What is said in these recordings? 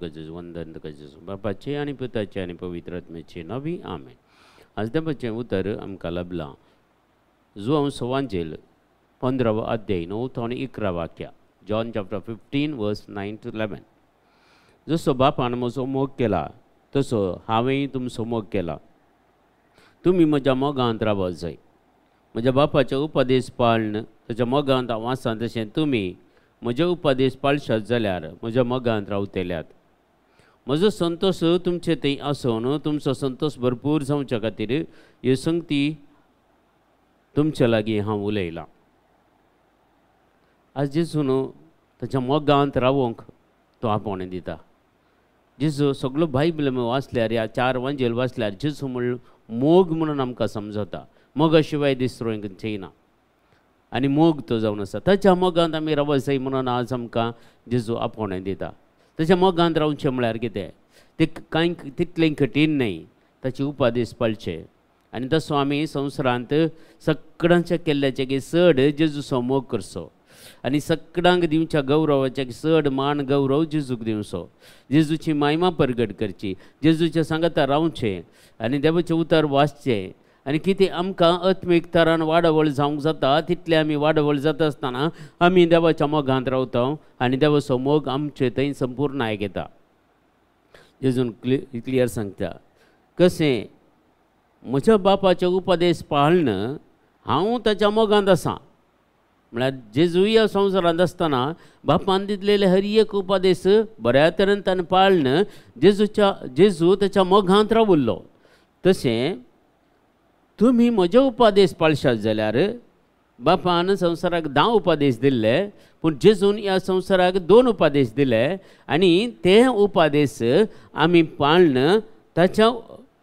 तुका जेजू, वंदन तुका जेजू. बापाचें आनी पुताचें आनी पवित्र आत्म्याचें नांवी आमेन. आज देवाचें उतर आमकां लाभलां जुआंव सवांजेल 15वो अध्याय 9 आनी 11 वाक्या, जॉन चॅप्टर 15 वर्स 9 to 11. जसो बापान म्हजो मोग केला तसो हांवेंय तुमचो मोग केला, तुमी म्हज्या मोगांत रावत जाय. म्हज्या बापाचे उपदेश पाळन ताच्या मोगांत हांव आसा तशें तुमी म्हजे उपदेश पाळशात जाल्यार म्हज्या मोगांत रावतल्यात. म्हजो संतोश तुमचे थंय आसून तुमचो संतोश भरपूर जावच्या खातीर ह्यो संगती तुमचे लागीं हांव उलयलां. आज जेजून ताच्या मोगांत रावोंक तो आपोवणें दिता. जेजू सगलो बायबल वाचल्यार ह्या 4 वांजेल वाचल्यार जेजू म्हण मोग म्हणून आमकां समजता. मोगा शिवाय दुसरो खंयचेय ना आनी मोग तो जावन आसा. ताच्या मोगांत आमी रावत जाय म्हणून आज आमकां जेजू आपोवणें दिता. ताच्या मोगांत रावचें म्हळ्यार कितें, तें कांय तितलें कठीण न्हय, ताचे उपदेश पाळचे आनी तसो आमी संवसारांत सगळ्यांच्या केल्ल्याचे की चड जेजूचो मोग करचो आनी सगळ्यांक दिवच्या गौरवाचे चड मान गौरव जेजूक दिवचो. जेजूची महिमा परगट करची, जेजूच्या सांगाता रावचें आनी देवाचें उतर वाचचें आनी कितें आमकां आत्मीक तरान वाडावळ जावंक जाता तितलें आमी वाडावळ जाता आसतना आमी देवाच्या मोगांत रावता आनी देवाचो मोग आमचे थंय संपूर्ण घेता. जेजून क्लियर सांगता कशें म्हज्या बापाचे उपदेश पाळन हांव ताच्या मोगांत आसा. म्हळ्यार जेजू ह्या संवसारांत आसतना बापान दितलेले हर एक उपदेश बऱ्या तरेन ताणें पाळन जेजू ताच्या मोगांत रावल्लो. तशें तुमी म्हजे उपदेश पाळशात जाल्यार बापान संवसाराक 10 उपदेश दिल्ले पूण जेजून ह्या संवसाराक 2 उपदेश दिले आनी ते उपदेश आमी पाळन ताच्या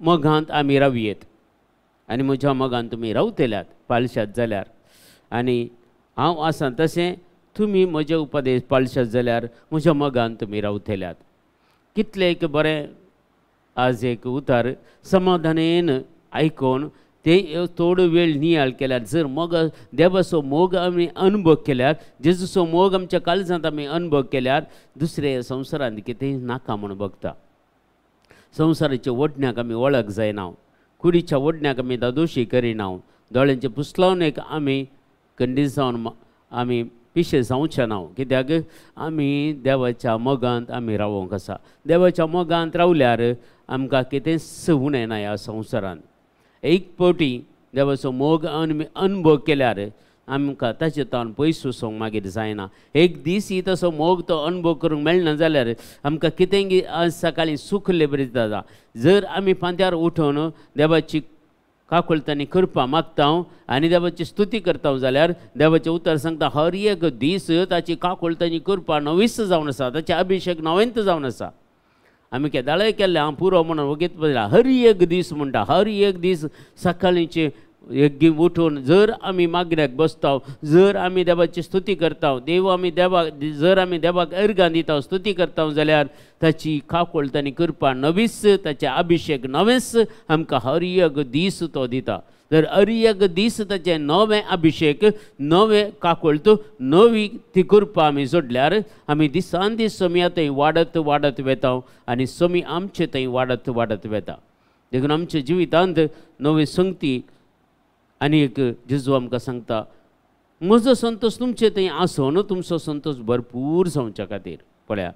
मोगांत आमी रावयेत आनी म्हज्या मोगांत तुमी रावतल्यात पाळशात जाल्यार आनी हांव आसा तशें तुमी म्हजे उपदेश पाळशात जाल्यार म्हज्या मोगान तुमी रावतल्यात. कितलें एक बरें आज एक उतर समाधानेन आयकून ते थोडो वेळ नियाळ केल्यार जर मोग देवाचो मोग आमी अनुभव केल्यार जेजूचो मोग आमच्या काळजांत आमी अनुभव केल्यार दुसरे संवसारांत कितेंय नाका म्हूण बगता. संवसाराच्या ओडण्याक आमी वळख जायना, कुडीच्या ओडण्याक आमी दादोशी करिना, दोळ्यांचे पुसलावणेक आमी कंडीस जावन आमी पिशे जावचे ना. कित्याक आमी देवाच्या मोगांत आमी रावोंक आसा. देवाच्या मोगांत रावल्यार आमकां कितेंच उणें ना ह्या संवसारांत. एक फावटी देवाचो मोग आमी अनुभव केल्यार आमकां ताचे तावन पयस वचूंक मागीर जायना. एक दीस ही तसो मोग तो अनुभव करूंक मेळना जाल्यार आमकां कितेंय आज सकाळीं सूख लेबरी जाता. जर आमी फांत्यार उठून देवाची काकुळटांनी कृपा मागता आनी देवाची स्तुती करता जाल्यार देवाचें उतर सांगता हर एक दीस ताची काकुळटांनी कृपा नवीच जावन आसा, ताचे अभिशेक नवेंत जावन आसा. आमी केदाळय केल्लें हांव पुरो म्हणून वगीत पळयला. हर एक दीस म्हणटा, हर एक दीस सकाळींचे एक उठून जर आमी मागण्याक बसता, जर आमी देवाची स्तुती करता, देव आमी देवाक जर आमी देवाक अर्गां दिता स्तुती करता जाल्यार ताची काकुळटांनी कृपा नवीच, ताचे अभिशेक नवेच आमकां हर एक दीस तो दिता. जर हर एक दीस ताचे नवे अभिशेक, नवे काकुळट, नवी ती कृपा आमी जोडल्यार आमी दिसान दीस सोमया थंय वाडत वाडत वेता आनी सोमी आमचे थंय वाडत वाडत वेता. देखून आमच्या जिवितांत नवी संगती आनी एक जेजू आमकां सांगता म्हजो संतोश तुमचे थंय आसून तुमचो संतोश भरपूर जावच्या खातीर. पळया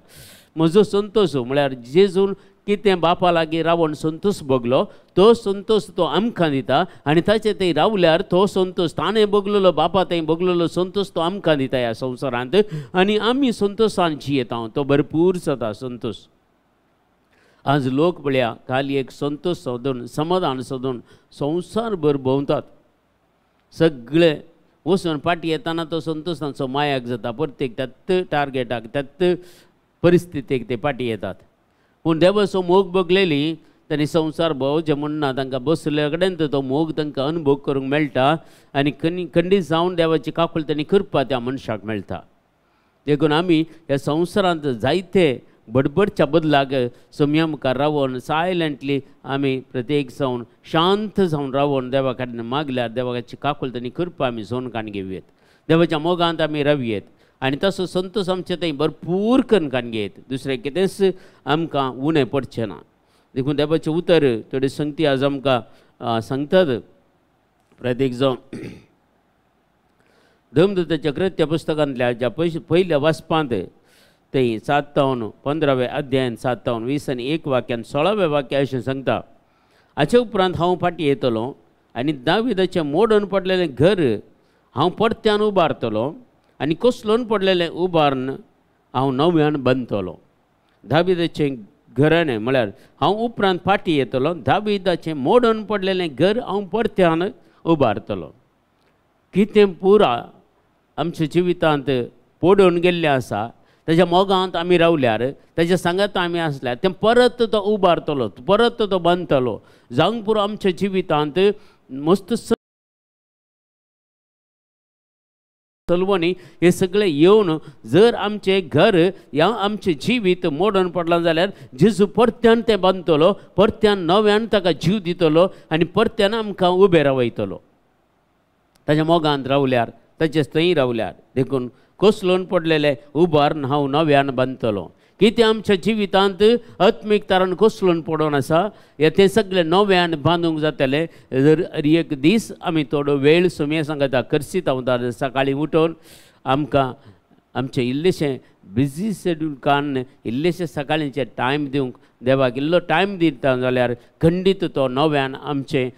म्हजो संतोश म्हळ्यार जेजून कितें बापा लागीं रावण संतोश भोगलो तो संतोश तो आमकां दिता आनी ताचे थंय रावल्यार तो संतोश ताणें भोगलेलो बापा थंय भोगलेलो संतोश तो आमकां दिता ह्या संवसारांत आनी आमी संतोशान जियेता तो भरपूर जाता संतोश. आज लोक पळया खाली एक संतोश सोदून समाधान सोदून संवसारभर भोंवतात. सगळे वचून फाटी येताना तो संतोश तांचो मायाक जाता, प्रत्येक त्यात टार्गेटाक त्यात परिस्थितीक ते फाटी येतात. पूण देवाचो मोग भोगलेली तांणी संवसार भोंवचें म्हणना, तांकां बसले कडेन तो मोग तांकां अनुभव करूंक मेळटा आनी खंडीत जावन देवाची काकुळट आनी कृपा त्या मनशाक मेळटा. देखून आमी ह्या संवसारांत जायते बडबडच्या बदलाक सोम्या मुखार रावन सायलंटली आमी प्रत्येक जावन शांत जावन रावन देवा कडेन मागल्यार देवाची काकुळट आनी कृपा आमी झोन काण घेवयेत. देवाच्या मोगांत आमी रावयेत आनी तसो संतोश आमचे थंय भरपूर करून घेत, दुसरें कितेंच आमकां उणें पडचें ना. देखून देवाचें उतर थोडी संगती आज आमकां सांगतात. प्रत्येक जावन धर्मदूताच्या कृत्य पुस्तकांतल्या ज्या पयल्या वाचपांत थंय 7 15 अध्यायान 7 20 आनी 1 वाक्यान 16 वाक्य अशें सांगता, हाचे उपरांत हांव फाटीं येतलो आनी दाविदाचें मोडून पडलेलें घर हांव परत्यान उबारतलो आनी कोसलोन पडलेलें उबारून हांव नव्यान बांदतलो. दाविदाचें घराणें म्हळ्यार हांव उपरांत फाटीं येतलो, दाविदाचें मोडून पडलेलें घर हांव परत्यान उबारतलो. कितें पुरा आमच्या जिवितांत पडून गेल्लें आसा ताच्या मोगांत आमी रावल्यार, ताच्या सांगात आमी आसल्यार तें परत तो उबारतलो, परत तो बांदतलो. जावंक पुरो आमच्या जिवितांत मस्त सलवणी हे सगळे येवन जर आमचें घर या आमचें जिवीत मोडून पडलां जाल्यार जेजू परत्यान तें बांदतलो, परत्यान नव्यान ताका जीव दितलो आनी परत्यान आमकां उबें रावयतलो. ताच्या मोगांत रावल्यार, ताचे थंय रावल्यार. देखून कोसलोन पडलेले उबारून हांव नव्यान बांदतलो. कितें आमच्या जिवितांत आत्मीक तारण कोसलोन पडोन आसा हे तें सगळें नव्यान बांदूंक जातलें जर एक दीस आमी थोडो वेळ सुमये सांगता करसीत हांव सकाळीं उठोवन आमकां आमचें इल्लेशें बिजी शेड्यूल काडून इल्लेशें सकाळींचें टायम दिवंक देवाक इल्लो टायम दिता जाल्यार खंडीत तो नव्यान आमचें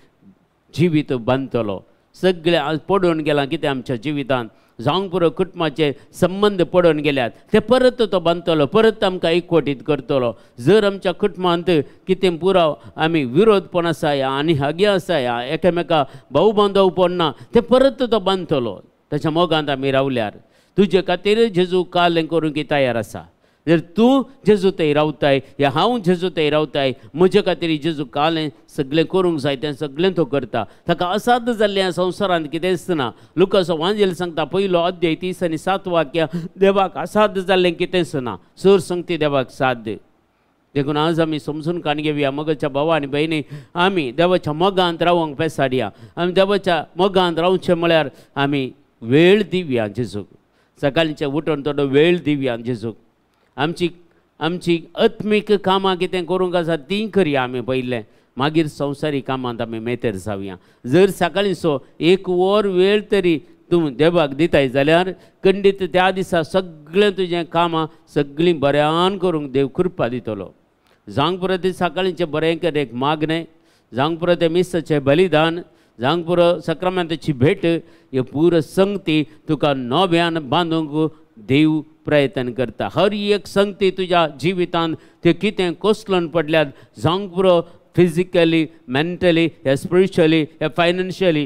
जिवीत बांदतलो. सगळें पडून गेलां कितें आमच्या जिवितांत, जावंक पुरो कुटुंबाचे संबंद पडून गेल्यात ते परत तो बांदतलो, परत आमकां एकवटीत करतलो. जर आमच्या कुटुंबांत कितें पुरो आमी विरोधपण आसा या आनी हागी आसा या एकामेका भाऊ बांदवपण ना ते परत तो बांदतलो. ताच्या मोगांत आमी रावल्यार तुजे खातीर जेजू काल करूंक तयार आसा. जर तूं जेजू थंय रावताय या हांव जेजू थंय रावताय, म्हजे खातीर जेजू काल सगळें करूंक जाय तें सगळें तो करता. ताका असाध्य जाल्लें संवसारांत कितेंच ना. लुकास वांजेल सांगता 1 अध्याय 30 आनी 7 वाक्य, देवाक असाध्य जाल्लें कितेंच ना, सर संगती देवाक साध्य. देखून आज आमी समजून काण घेवया मोगाच्या भावा आनी भयणी, आमी देवाच्या मोगांत रावंक पेसाडया. आमी देवाच्या मोगांत रावचें म्हळ्यार आमी वेळ दिवया जेजूक, सकाळचें उठून थोडो वेळ दिवया जेजूक. आमची आमची आत्मीक कामां कितें करूंक आसा तीं करया आमी पयलें, मागीर संवसारी कामांत आमी मेतेर जावया. जर सकाळीं सो 1 वर वेळ तरी तूं देवाक दिताय जाल्यार खंडीत त्या दिसा सगळें तुजें कामां सगळीं बऱ्यान करूंक देव कृपा दितलो. जावंक पुरो तें सकाळींचें बरें कर एक मागणें, जावंक पुरो तें मिसाचें बलिदान, जावंक पुरो सक्रामेंताची भेट, हे पुरो संगती तुका नव्यान बांदूंक देव प्रयत्न करता. हर एक संगती तुज्या जिवितांत ते कितें कोसलोन पडल्यात, जावंक पुरो फिजिकली, मेंटली या स्पिरिच्युअली या फायनान्शियली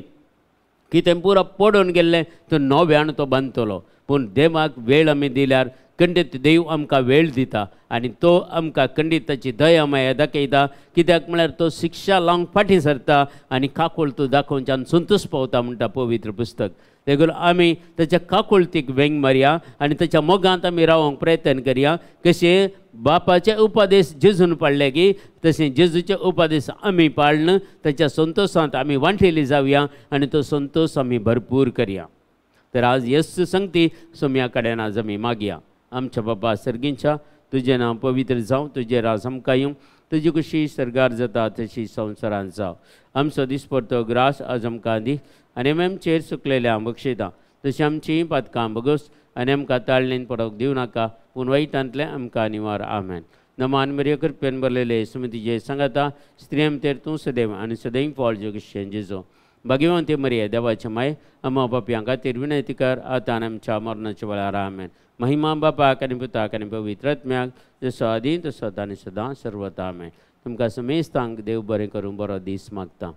कितें पुरो पडून गेल्लें तो नव्यान तो बांदतलो. पूण देवाक वेळ आमी दिल्यार खंडीत देव आमकां वेळ दिता आनी तो आमकां खंडीत ताची दया माया दाखयता. कित्याक म्हळ्यार तो शिक्षा लावंक फाटीं सरता आनी काकुळटो दाखोवच्यान संतोश पावता म्हणटा पवित्र पुस्तक. देखून आमी ताच्या काकुळतीक वेंग मारया आनी ताच्या मोगांत आमी रावंक प्रयत्न करया. कशें बापाचे उपदेश जेजून पाळ्ळे की तशें जेजूचे उपदेश आमी पाळन ताच्या संतोशांत आमी वांटेली जावया आनी तो संतोश आमी भरपूर करया. तर आज येस संगती सोम्या कडेन आज आमी मागया. आमच्या बाबा सर्गींच्या, तुजें नांव पवित्र जावं, तुजें राज आमकां येवं, तुजी खुशी सर्गार जाता तशी संवसारांत जावं. आमचो दिसपडतो ग्रास आज आमकां दी आनी आमी आमचेर सुकलेल्या बक्षयता तशी आमची पातकां बगस आनी आमकां ताळणेन पडोवंक दिवं नाका, पूण वायटांतलें आमकां निवार. आमेन. नमान मरिया, कृपेन भरलेले सुमतीचे सांगाता, स्त्रियां भितर तूं सदैव आनी सदैव फळ जोगेशें जेजो. भाग्यवंती मरिया, देवाचे माय, अम्मा पापयां खातीर विनंती कर आतां आनी आमच्या मरणाच्या वेळार. आमेन. महिमा बापाक आनी पुताक आनी पवित्र आत्म्याक, जसो आदी तसो आतां आनी सदां सर्वता. आमेन. तुमकां समेस्तांक देव बरें करूं, बरो दीस मागता.